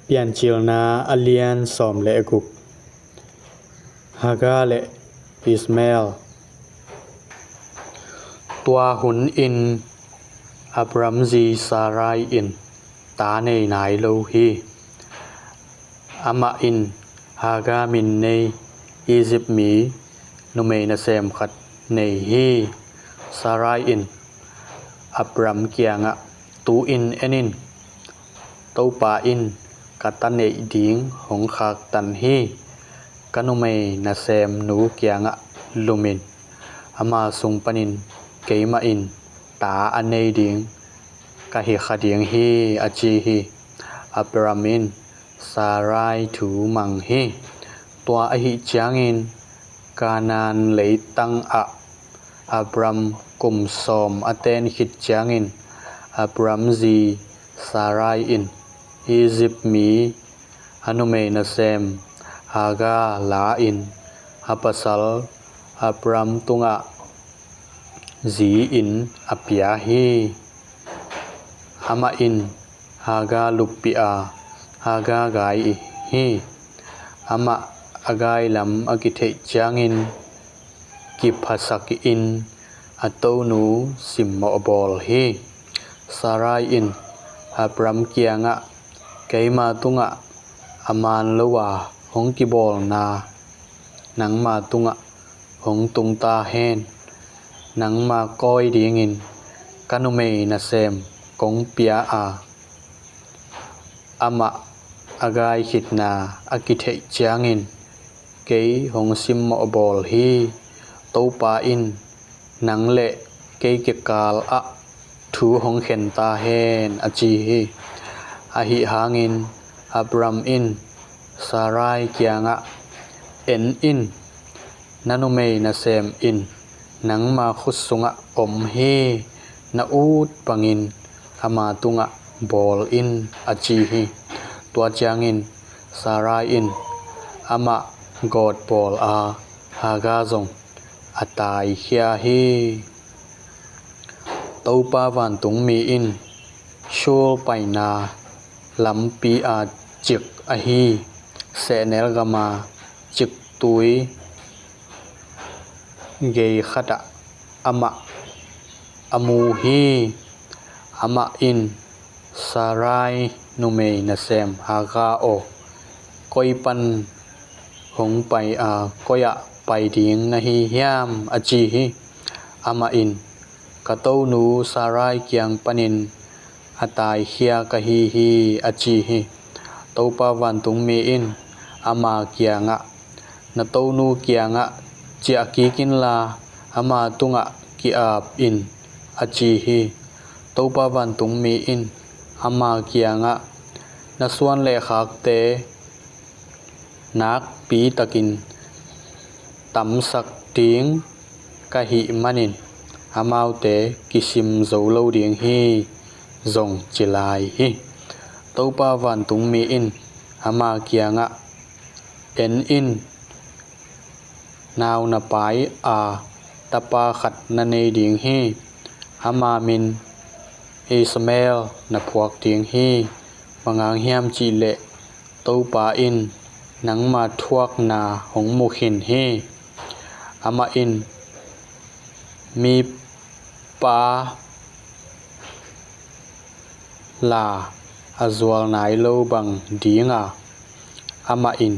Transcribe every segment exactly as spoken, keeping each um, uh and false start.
Piancilna a lian sawm le guk. Hagar le Ishmael. Tua hunin Abram zi Sarai in ta nei nai lo hi. Amah in Hagar min nei Egypt mi numei nasem khat nei hi. Sarai in Abram kiangah, "Tu-in en in, Topa in ka ta neih ding hong khaktan hi. Ka numei nasem nu kiangah lum in, ama sung panin keimah in ta a nei ding ka hi kha ding hi," a ci hi. Abram in Sarai thu mang hi. Tua ahih ciangin Kanaan leitang ah Abram kum sawm a ten khit ciangin Abram zi Sarai in Egypt mi a numei nasem Hagar la-in a pasal Abram tungah zi-in a pia hi. Amah in Hagar luppih a, Hagar gai hi. Amah a gai lam a kitheih ciangin kiphasakin a tonu simmawh bawl hi. Sarai in Abram kiangah, "Keima tungah a man lo a hong kibawlna nangma tungah hong tung ta hen. Nangma kawi dingin ka numei nasem kong pia a, amah a gai khitna a kitheih ciangin kei hong simmawh bawl hi. Topa in nang le kei kikal ah thu hong khen ta hen," a ci hi. Ahi hangin Abram in Sarai kiangah, "En in, na numei nasem in nangma khut sungah om hi. Na ut bangin ama tungah bawl in," a ci hi. Tua ciangin Sarai in amah gawt bawl a, Hagar zong a taikhia hi. Topa vantungmi in Shur paina lampi a cik ahi sehnel gama ciktui gei khatah amah a mu hi. Amah in, "Sarai numei nasem Hagar aw, koi pan hong pai a, koi ah pai ding na hi hiam?" a ci hi. Amah in, "Ka tonu Sarai kiang panin a taikhia ka hi hi," a ci hi. Topa vantungmi in ama kiangah, "Na tonu kiangah ciah kik inla, ama tungah ki-ap in," a ci hi. Topa vantungmi in ama kiangah, "Na suan le khakte nakpi takin tamsak ding ka hih manin amaute kisim zo lo ding hi," zong ci lai hi. Topa vantungmi in ama kiangah, "En in, nau na pai a, tapa khat na nei ding hi. Ama min Ishmael na phuak ding hi. Bang hang hiam cih leh Topa in nangma thuakna hong mu khin hi. Amah in mipa la a zual nai lo bang ding a, amah in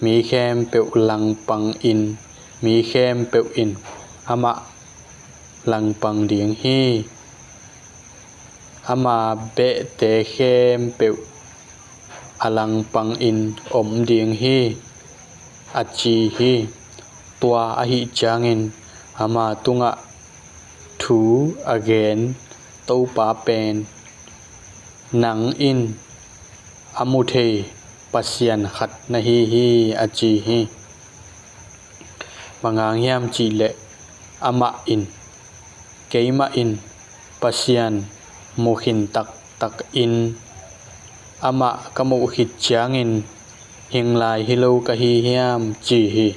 mi khempeuh langpangin, mi khempeuh in amah langpang ding hi. Ama behte khempeuh a langpangin om ding hi," a ci hi. Tua ahih ciangin ama tungah thu a gen Topa pen nang in a mu thei Pasian khat na hi hi, a ci hi. Bang hang hiam cih leh amah in, "Keimah in Pasian mu khin taktakin amah ka muh khit ciangin hing lai hi lo ka hi hiam?" ci hi.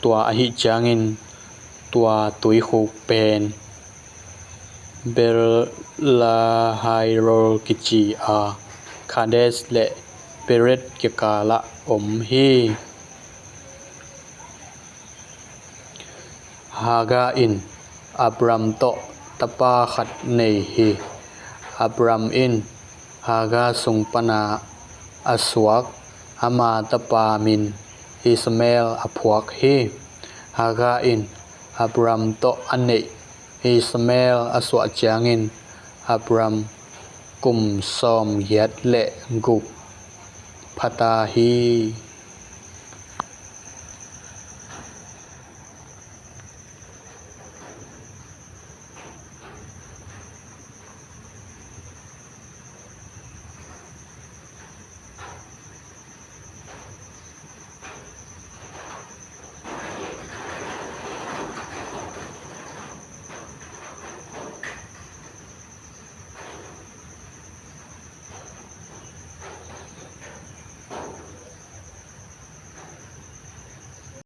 Tua ahih ciangin tua tuikhuk pen Beer-lahai-roi kici a, Kadesh le Bered kikalah om hi. Hagar in Abram tawh tapa khat nei hi. Abram in Hagar sung pana a suak ama tapa min Ishmael a phuak hi. Hagar in Abram tawh a neih Ishmael a suah ciangin Abram kum sawmgiat le guk phata hi.